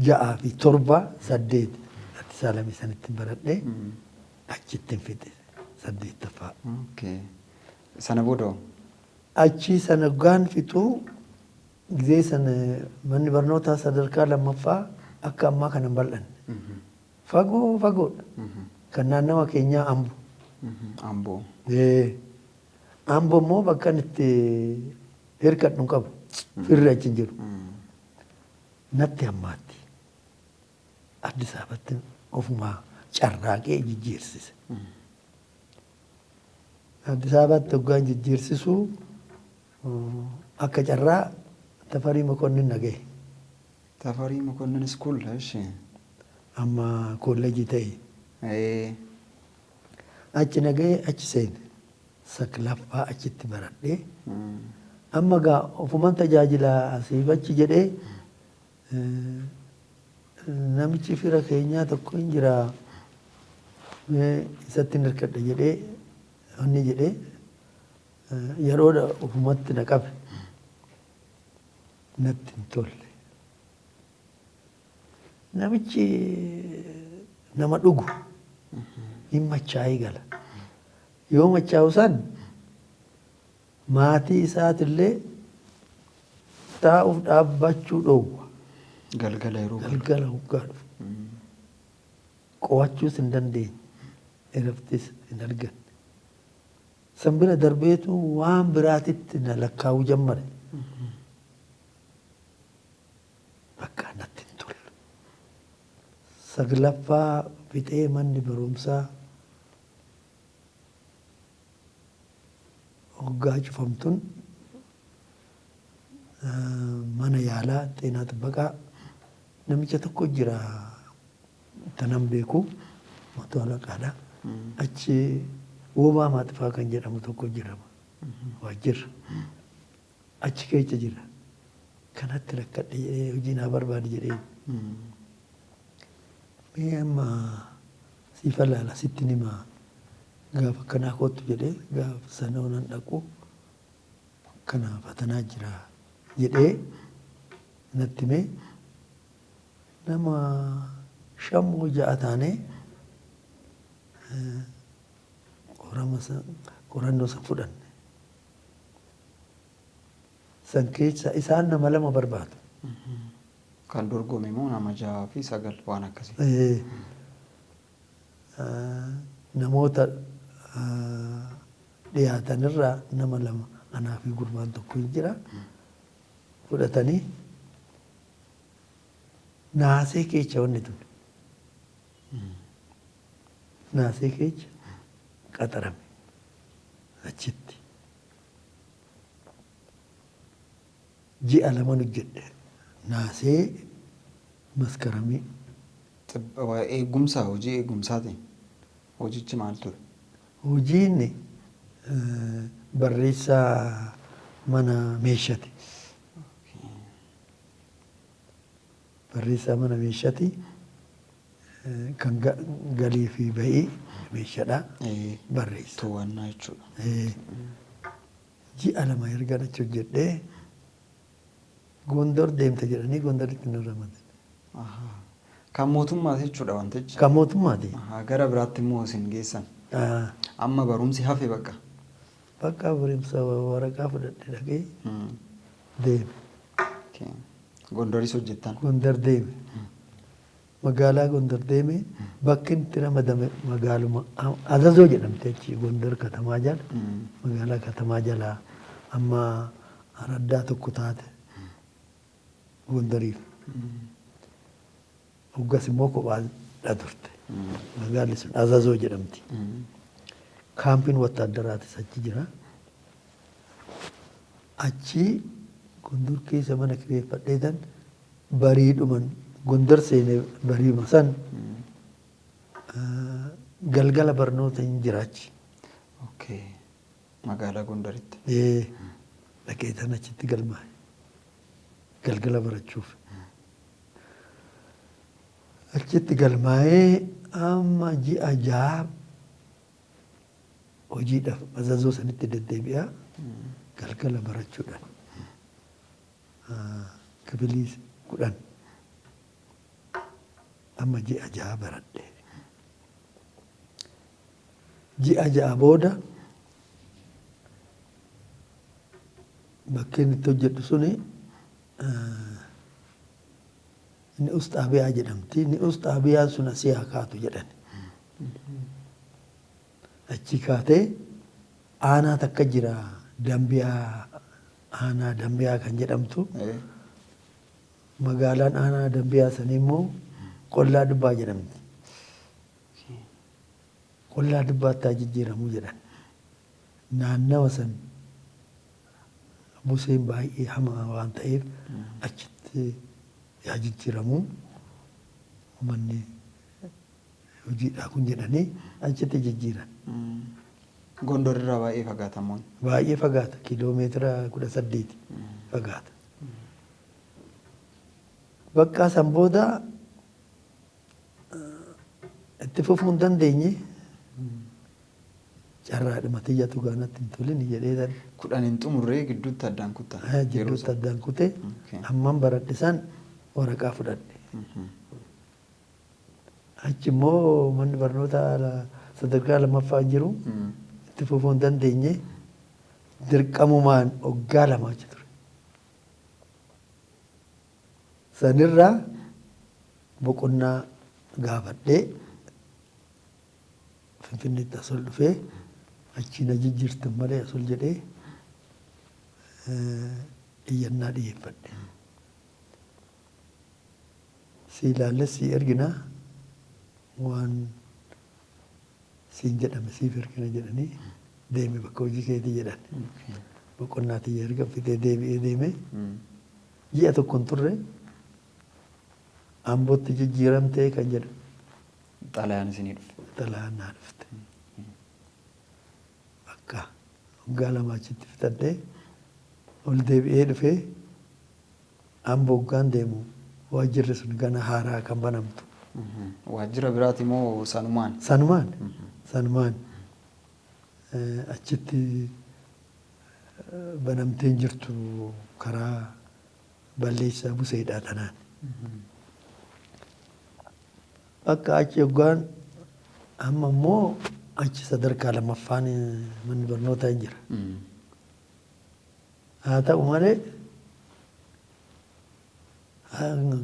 Ja'aa fi torba, saddeet Addis Alamii sanitti baradhee achitti hin fixe saddeettaffaa. Sana booda? Achi sana gaan fixuu gizee sana manni barnootaa sadarkaa lammaffaa akka ammaa kana hin bal'anne. Fagoo fagoodha. Kan naannawa keenyaa Ambo. Amboo. Ambo immoo bakka inni itti hirkadhu hin qabu. Firri achi hin jiru. Natti hammaatti. Addis Ababatti ofumaa carraaqee jijjiirsise. Addis Ababatti hoggaan jijjiirsisuu akka carraa Tafarii Mokonnin na gahe. Tafarii Mokonnin School, እሺ. Amma kolleejii ta'e. Achi na gahe, achi seene. Saglaffaa achitti baradhee. Amma gaa ofuman tajaajila asiif achi jedhee, namichi fira keenyaa tokko hin jira, isatti hin hirkadha jedhee, inni jedhee yeroodha ofumatti na qabe. Natti hin tolle. Namichi nama dhugu, hin machaa'ee gala. Yoo machaa'u san maatii isaatillee taa'uuf dhaabbachuu dhoowwa. Galgala yeroo galu. Galgala hoggaa dhufu. Qo'achuus hin dandeenye. Iraftis hin arganne. San bira darbeetu waan biraatitti na lakkaa'uu jammare. Bakka natti hin tolle. Saglaffaa fixee manni barumsaa hoggaa cufamtun Mana yaalaa xeenaa xibbaqaa namicha tokko jira tanan beeku mato alaqaadha. Achi Woobaa Maaxifaa kan jedhamu tokko jira waajjirra. Achi keessa jira. Kanatti rakkadhe jedhee hojii naa barbaadi jedhee. Mee amma siifa laala sitti himaa gaafa akkanaa kottu jedhee gaafa sana nan dhaqu kana fatanaa jira jedhee natti himee nama 5 moo 6 taanee qorannoo san fudhanne. San keessa isaan nama 2 barbaadu. Kan dorgome immoo nama 6 fi 9 waan akkasii. Namoota dhiyaatanirraa nama 2 anaa fi gurbaan tokko hin jira. Fudhatanii naasee keessa wanni tun. Naasee keessa qaxarame achitti. Ji'a 2 hojjedhe naasee maskaramii. Eegumsa hojii eegumsaatiin hojichi maal ture? Hojiin barreessaa mana meeshati. Barreessaa mana meeshati kan galii fi ba'ii meeshadha barreessa. To'annaa jechuudha. Ji'a 2 erga achi hojjedhee Gondor deemte jedhanii Gondoritti nu ramadan. Kan mootummaati jechuudha wantichi. Kan mootummaati. Gara biraatti immoo isin geessan. Amma barumsi hafe bakka. Bakka barumsa waraqaa fudhadhe dhaqee deeme. Gondoris hojjettan. Gondor deeme. Magaalaa Gondor deeme bakki itti ramadame magaaluma Azazoo jedhamte achi Gondor katamaa jala. Magaalaa katamaa jala amma araddaa tokko taate Gondoriif. Hoggas immoo kophaadha turte. Magaalli sun Azazoo jedhamti. Kaampiin wattaaddaraatis achi jira. Achi Gondor keessa mana kireeffadheetan bariidhuman Gondor seenee bariima san galgala barnoota hin jira achi. Magaalaa Gondoritti. Dhaqeetan achitti galmaa'e. Galgala barachuuf. Achitti galmaa'ee amma ji'a 6 hojiidhaaf Azazoo sanitti deddeebi'aa galgala barachuudhaan. Kibilii 10 amma ji'a 6 baradhe. Ji'a 6 booda bakkeen itti hojjedhu suni Ni'us Xaabiyaa jedhamti. Ni'us Xaabiyaan sun asii haa kaatu jedhan. Achi kaatee aanaa takka jira Dambiyaa aanaa Dambiyaa kan jedhamtu. Magaalaan aanaa Dambiyaa sanii immoo Qollaa Dubbaa jedhamti. Qollaa Dubbaatti haa jijjiiramuu jedhan. Naannawa san buseen baay'ee hamaa waan ta'eef achitti haa jijjiiramuu manni hojiidhaa kun jedhanii achitti jijjiiran. Gondor irraa baay'ee fagaata moo? Baay'ee fagaata kiiloomeetira 18 fagaata. Bakka san booda itti fufuu hin dandeenye carraadhuma tiyyatu gaanatti hin tolin jedhee 10 hin xumurree gidduutti addaan kuttan. Gidduutti addaan kutee amman baradhe san waraqaa fudhadhe. Achi immoo manni barnoota sadarkaa lammaffaa jiru itti fufuu hin dandeenye dirqamumaan waggaa 2 achi ture. Sanirraa boqonnaa gaafadhee Finfinneetti as ol dhufee achi na jijjiirtan malee as ol jedhee iyyannaa dhiyeeffadhe. Si ilaalles si ergina waan siin jedhame siif ergina jedhanii deemi bakka hojii keetii jedhan. Boqonnaa tiyya erga fixee deebi'ee deeme. Ji'a tokko hin turre Ambootti jijjiiramtee kan jedhu. Xalayaan isinii dhufe. Xalayaan naa dhufte. Bakka waggaa lama achitti fixadhee ol deebi'ee dhufee Amboo waggaan deemu waajjirri sun gana haaraa kan banamtu. Waajjira biraati moo sanumaan? Sanumaan. Sanumaan. Achitti banamtee hin jirtu karaa balleessaa buseedhaa tanaan. Bakka achi hoggaan amma immoo achi sadarkaa lammaffaan manni barnootaa hin jira. Haa ta'u malee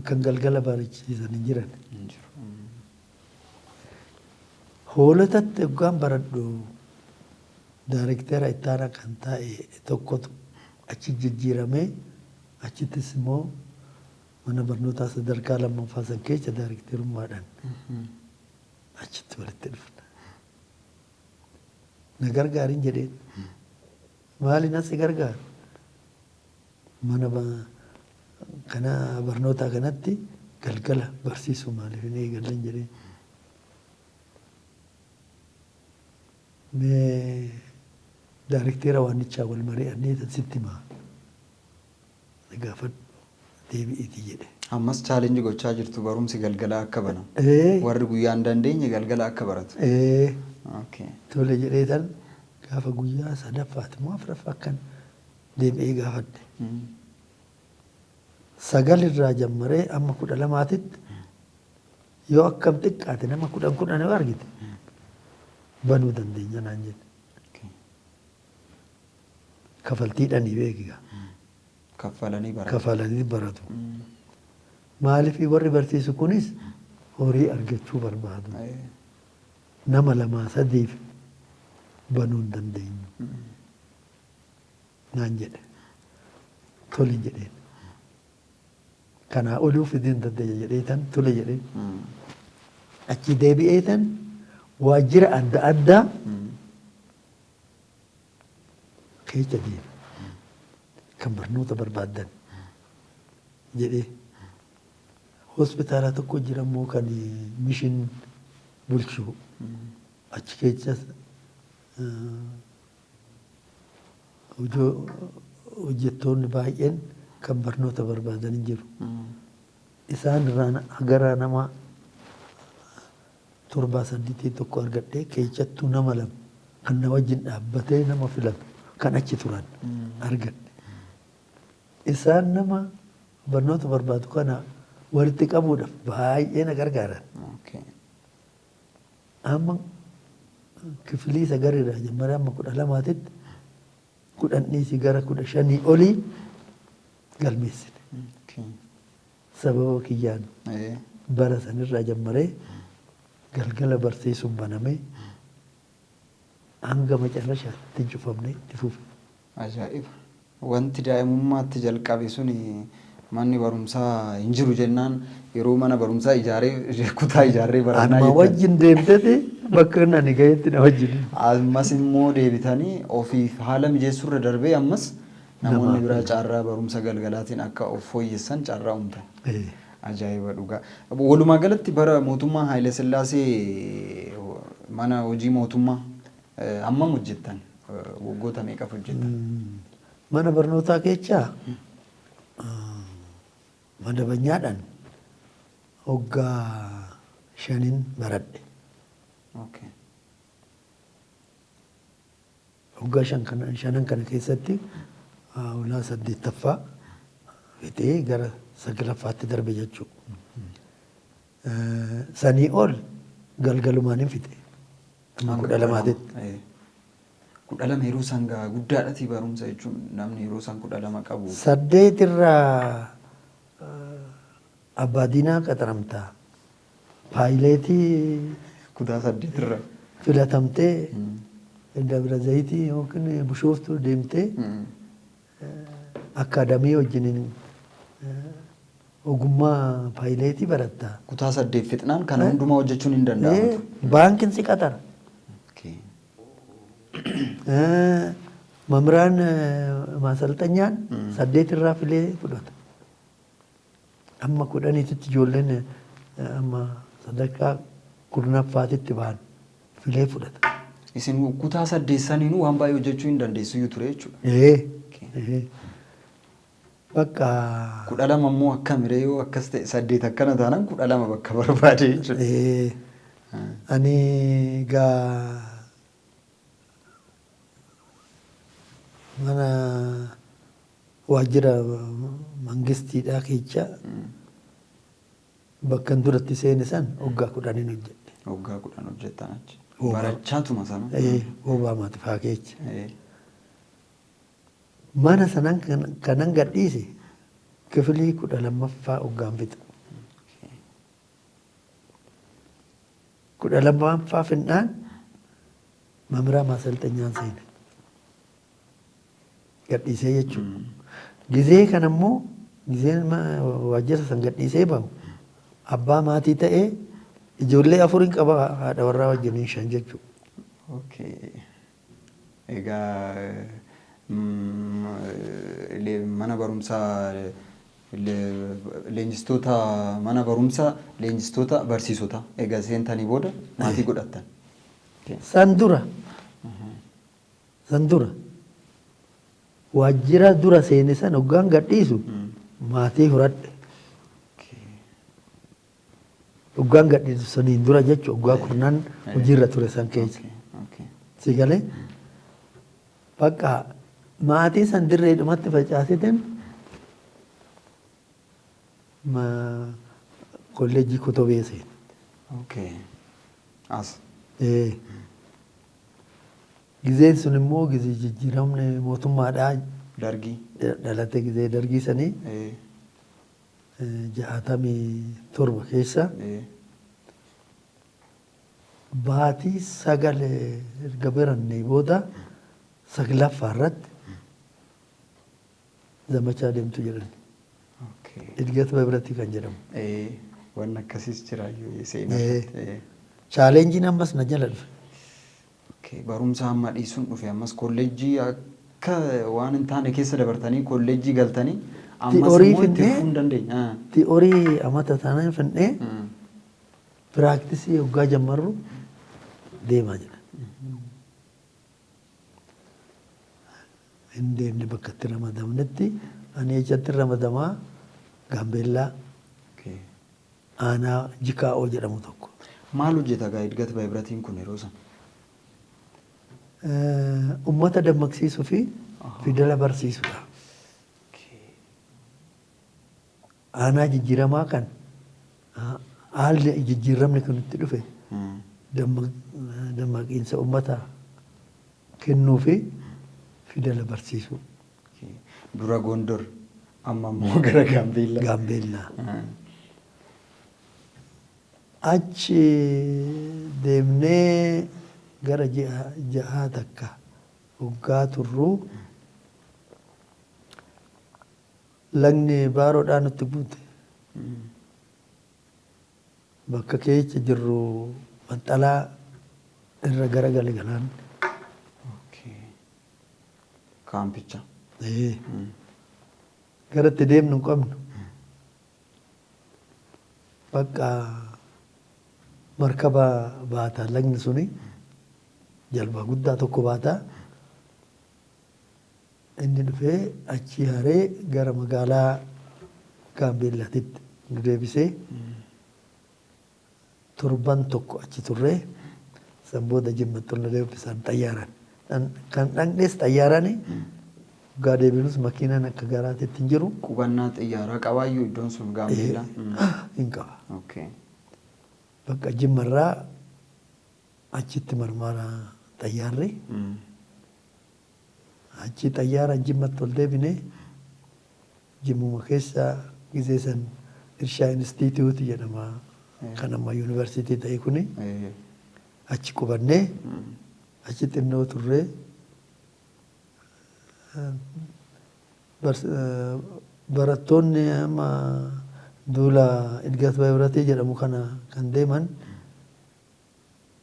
kan galgala barachiisan hin jiran. Hin jiru. Hoolotatti hoggaan baradhu daarektera ittaanaa kan ta'e tokkotu achi jijjiiramee achittis immoo mana barnootaa sadarkaa lammaffaa san keessa daarekterummaadhaan achitti walitti dhufna. Na gargaarin jedheen. Maaliin as si gargaaru? Mana kana barnootaa kanatti galgala barsiisuu maaliif hin eegallen jedheen. Mee daarekteera waannichaa wal mari'annee tan sitti himaa. Na gaafadhu deebi'iiti jedhe. Ammas challenge gochaa jirtu barumsi galgalaa akka banamu. Warri guyyaa hin dandeenye galgala akka baratu. Ee. Tole jedhee tan gaafa guyyaa sadaffaati moo afuraffaa akkan deebi'ee gaafadhe. 9 irraa jammaree amma 12titti yoo akkam xiqqaate nama 10 10 yoo argite banuu dandeenya naan jedhe. Kafaltiidhanii beeki gaa. Kaffalanii baratu. Kafalanii baratu. Maaliif warri barsiisu kunis horii argachuu barbaadu. Nama lamaa sadiif banuu hin dandeenyu. Naan jedhe. Tole jedheen. Kanaa oluu fiduu hin dandeenya jedhee tan tole jedheen. Achi deebi'ee tan waajjira adda addaa keessa deeme. Kan barnoota barbaaddan jedhee. Hospitaala tokko jira immoo kan mishin bulchu achi keessa hojjettoonni baay'een kan barnoota barbaadan hin jiru. Isaan irraa gara nama 7 8 tokko argadhee keessattuu nama lama kan na wajjin dhaabbatee nama filatu kan achi turan argadhe. Isaan nama barnoota barbaadu kana walitti qabuudhaaf baay'ee na gargaaran. Amma kifilii sagalirraa jammaree amma 12titti 10 dhiisii gara 15 olii galmeessine. Sababa kiyyaan bara sanirraa jammaree galgala barsiisuun banamee hanga macarrashaatti hin cufamne itti fufe. Ajaa'iba! Wanti daa'imummaatti jalqabe suni manni barumsaa hin jiru jennaan yeroo mana barumsaa ijaaree kutaa ijaarree barannaa Anuma jettan. wajjin deemteti bakka inni ani gahetti na wajjin. Ammas immoo deebitanii ofiif haala mijeessuurra darbee ammas namoonni Namaaf. biraa carraa barumsa galgalaatiin akka of fooyyessan carraa uumtan. Ajaa'iba dhugaa. Walumaa galatti bara mootummaa Haayile Sillaasee mana hojii mootummaa hammam hojjettan? Waggoota meeqaf hojjettan? Mana barnootaa keessaa madabanyaadhaan waggaa 5n baradhe. Waggaa 5n kana keessatti ulaa 8ffaa fixee gara 9ffaatti darbe jechuudha. Sanii ol galgalumaan hin fixe. Amma 12titti. 12 yeroo san gaa guddaadhati barumsa jechuun namni yeroo san 12 qabu. 8 irraa abbaa diinaa qaxaramta. Paayileetii Kutaa 8 irraa. filatamtee Dabra Zayitii yookiin Bishooftuu deemtee akkaadamii wajjiniin ogummaa paayileetii baratta. Kutaa 8 fixnaan kana hundumaa hojjechuun hin danda'amu. Baankiin si qaxara. Mamiraan maasalxanyaan 8 irraa filee fudhata. Amma 10titti ijoolleen amma sadarkaa 10ffaatitti ba'an filee fudhata. Isin kutaa saddeessaniinuu waan baay'ee hojjechuu hin dandeessuyyuu ture jechuudha. Ee. Bakka 12 immoo akkamiree yoo akkas ta'e 8 akkana taanaan 12 bakka barbaade jechuudha. Ee, ani gaa mana waajjira mangistiidhaa keessa bakka duratti seene san waggaa 10n hojjedhe. Waggaa 10 hojjettan achi. Barachaatuma sana. Ee, Oobaa Maatifaa keessa. Mana sanan kanan gadhiise kifilii 12ffaa waggaan fixa. 12ffaa finnaan mamiraa maasalxanyaan seene. Gadhiisee jechuudha. Gizee kana immoo gizeen waajjira san gadhiisee bahu abbaa maatii ta'ee ijoollee 4 qaba, haadha warraa wajjiniin 5 jechuudha. Okay. Egaa mana barumsaa leenjistoota, mana barumsaa leenjistoota barsiisota egaa seentanii booda maatii godhattan. San dura waajjira dura seene san hoggaan gadhiisu maatii horadhe. Hoggaan gadhiisu saniin dura jechuudha, hoggaa kurnan hojiirra ture san keessa. Si galee, bakka maatii san dirreedhumatti facaasiteen kolleejjii Kotobee seene. Okay. As. Ee. Gizeen sun immoo gizee jijjiiramni mootummaadhaa Dargii. dhalate, gizee dargii sanii 67 keessa baatii 9 erga barannee booda saglaffaa irratti zamachaa deemtu jedhan. Idgat Babratii kan jedhamu. Wanni akkasiis jiraayyuu seenaa irratti. Challengeiin ammas na jala dhufe. Okay. Barumsa amma dhiisuun dhufe, ammas kolleejjii akka waan hin taane keessa dabartanii kolleejjii galtanii ammas Theory immoo itti finnee fufuu hin dandeenya. Theory amata taanaan finnee practice hoggaa jammarru deemaa jedhan. Hin deemne bakka itti ramadamnetti. Ani ejjatti ramadamaa Gaambeellaa aanaa Jikaa'oo jedhamu tokko. Maal hojjeta gaa Idgat Bahibratiin kun yeroo sana? Ummata dammaqsiisuu fi fidala barsiisudha. Aanaa jijjiiramaa kan haalli jijjiiramni kun itti dhufe dammaqiinsa ummata kennuu fi fidala barsiisuu. Dura Gondor, amma immoo gara Gaambeellaa. Gaambeellaa. Achi deemnee gara ji'a 6 takka hoggaa turruu lagni Baaroodhaa nutti guute. Bakka keessa jirru maxxalaa irra garagale galaanni. Kaampicha. Ee. Gara itti deemnu hin qabnu. Bakka markaba baata lagni suni, jalbaa guddaa tokko baata. Inni dhufee achi haree gara magaalaa Gaambeellaatitti nu deebisee torban tokko achi turree san booda Jimmatti ol nu deebisan xayyaaraan. Kan dhaqnes xayyaaraani, hoggaa deebinus makiinaan akka garaatitti hin jiru. Qubannaa xiyyaaraa qabaayyuu iddoon sun Gaambeellaa? Hin qaba. Bakka Jimmarraa achitti marmaara xayyaarri. Achi xayyaaraan Jimmatti ol deebine. Jimmuma keessa gizee san Irshaa Institute jedhama, kan amma yuunivarsiitii ta'e kuni. Achi qubannee achi xinnoo turree barattoonni amma duula Idgat Bahibratii jedhamu kana kan deeman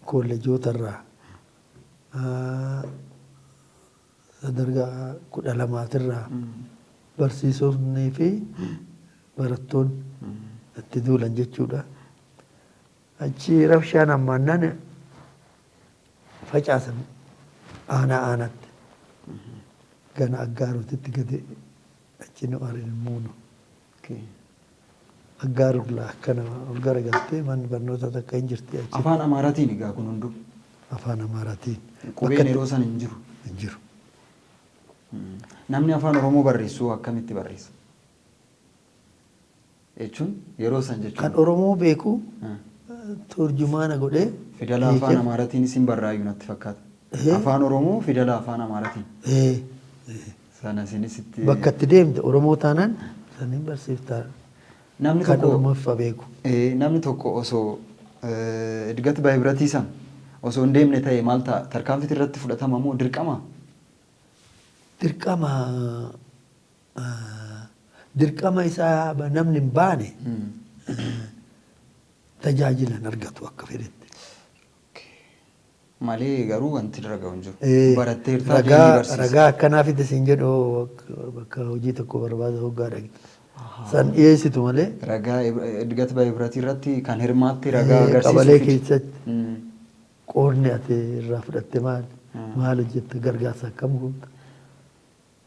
kolleejoota irraa, sadarkaa 12 barsiisonnii fi Barattoonni itti duulan jechuudha. Achi rabshaan hammaannaan facaasan aanaa aanaatti. Gana Aggaarotitti gadi achi nu ariin muunu. Aggaarullaa akkana ol garagaltee manni barnoota takka hin jirti achi. Afaan Amaaraatiin egaa kun hunduu. Afaan Amaaraatiin. Qubeen yeroo san hin jiru. Hin jiru. Namni afaan Oromoo barreessu akkamitti barreessa? Jechuun yeroo san jechuun. Kan Oromoo beeku turjumaana godhee. Fidala afaan Amaaraatiin isin barraayyuu natti fakkaata. Afaan Oromoo fidala afaan Amaaraatiin. Sana isinis itti. Bakka itti deemte Oromoo taanaan saniin barsiiftaa. Namni Kan tokko Oromooffaa beeku. Namni tokko osoo Idgat Bahibratii san osoo hin deemne ta'e maal ta'a? Tarkaanfii irratti fudhatama moo dirqama? Dirqama, dirqama isaa namni hin baane tajaajila hin argatu akka fedhetti. Malee garuu wanti irra ga'u hin jiru. Baratteertaa deemii Ragaa barsiisi. Ragaa akkanaa fide siin jedhu bakka hojii tokko barbaada hoggaa dhaqxe. San dhiyeessitu malee. Ragaa Idgat Bahibratii irratti kan hirmaatte ragaa agarsiisu Qabalee fidi. keessatti qoodni ati irraa fudhatte maal? Maal hojjette? Gargaarsa akkam goota?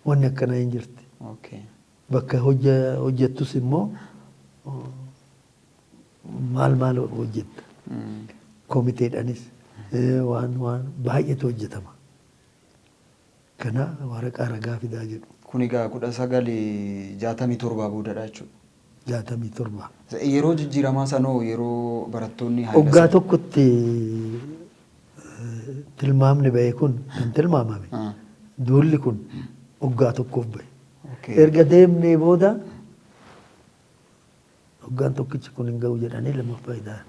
Wanni akkanaa hin jirti. Bakka hojjettus immoo maal maal hojjetta? Komiteedhaanis waan waan baay'eetu hojjetama. Kana waraqaa ragaa fidaa jedhu. Kun egaa 1967 boodadha jechuudha. 67. Yeroo jijjiiramaa sanoo yeroo barattoonni Waggaa tokkotti tilmaamni bahe kun kan tilmaamame duulli kun waggaa tokkoof bahe. Erga deemnee booda waggaan tokkichi kun hin ga'u jedhanii lammaffaa ida'an.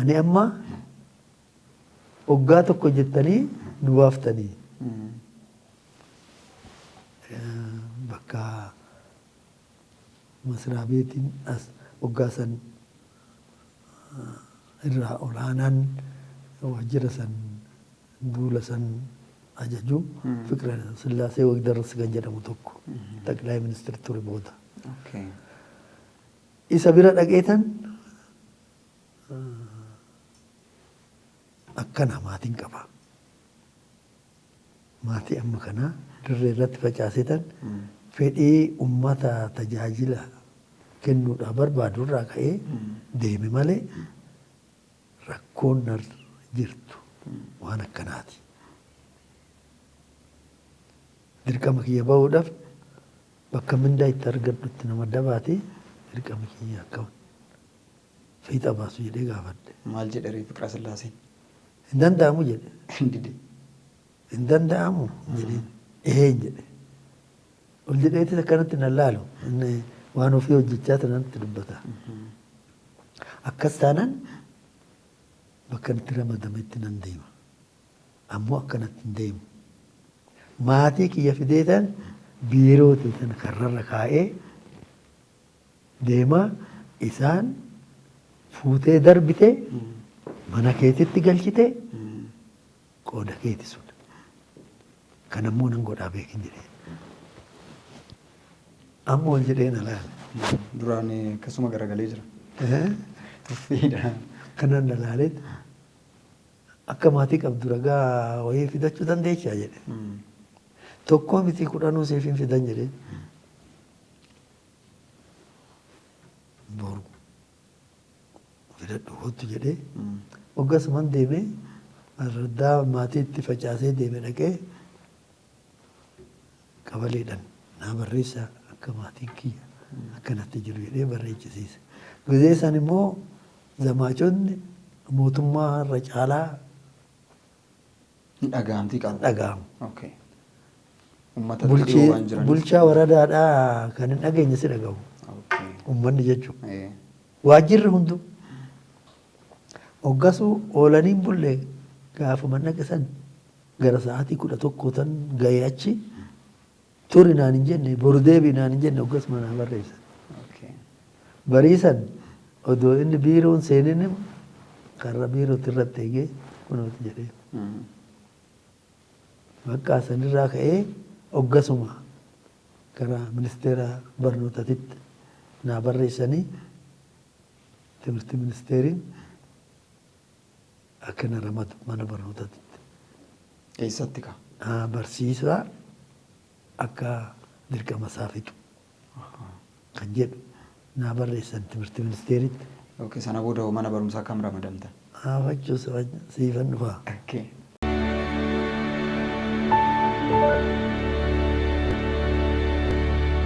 Ani amma waggaa tokko jettanii nu baaftanii bakka masraa beetiin as waggaa san irraa olaanaan waajjira san duula san ajaju Fiqira Sillaasee Wagdarras kan jedhamu tokko xaqilaa ministeera ture booda. Isa bira dhaqeetan akkana maatiin qaba. Maatii amma kanaa dirree irratti facaasetan fedhii uummata tajaajila kennuudhaaf barbaadu irraa ka'ee deeme malee rakkoon narra jirtu waan akkanaati. Dirqama kiyya bahuudhaaf bakka mindaa itti argadhutti nama dabaate dirqama kiyya akka fiixa baasu jedhee gaafadhe. Maal jedhe ree Fiqira Sillaaseen? Hin danda'amu jedhe. Dide. Hin danda'amu jedheen. Eheen jedhe. Ol jedheetis akkanatti na laalu. Inni waan ofii hojjechaa natti dubbata. Akkas taanaan bakka itti ramadametti nan deema. Ammoo akkanatti hin deemu. Maatii kiyya fideetan biiroo teessan karrarra kaa'ee deema, isaan fuutee darbite mana keetitti galchite qooda keeti sun. Kan ammoo nan godhaa beekin jedhee. Amma ol jedhee na laale. Duraan akkasuma garagalee jira. Tuffiidha. Kanan na laaleet akka maatii qabdu ragaa wayii fidachuu dandeechaa jedhe. Tokkoo miti kudhanuu siif hin fidan jedhee. Boru fidadhu kottu jedhee. Waggaasuman deemee arraddaa maatii itti facaasee deeme dhaqee qabaleedhaan naa barreessaa akka maatiin kiyya akkanatti jiru jedhee barreechisiise. Gizee san immoo zamaachonni mootummaa irra caalaa Dhaga'amtii qabu. Dhaga'amu. Uummatatti dhiyoo waan jiraniif. Bulchaa waradaadhaa kan hin dhageenye si dhaga'u. Uummanni jechuudha. Waajjirri hunduu hoggasuu oolanii hin bulle gaafuma dhaqe san gara sa'aatii 11 tan ga'ee achi turi naan hin jenne, boru deebi'i naan hin jenne, hoggasuma naa barreessan. Bariisan odoo inni biiroon seenin karra biirootti irratti eegee kunuuti jedhee. Bakka sanirraa ka'ee hoggasuma Gara ministeera barnootaatitti naa barreessanii, timirti ministeeriin akka na ramadu mana barnootaatitti. Eessatti kaa? Barsiisaa akka dirqama isaa fixu kan jedhu naa barreessan timirti ministeeritti. Okay, sana booda hoo mana barumsaa kam ramadamtan? Fachuus siifan dhufaa. Okay.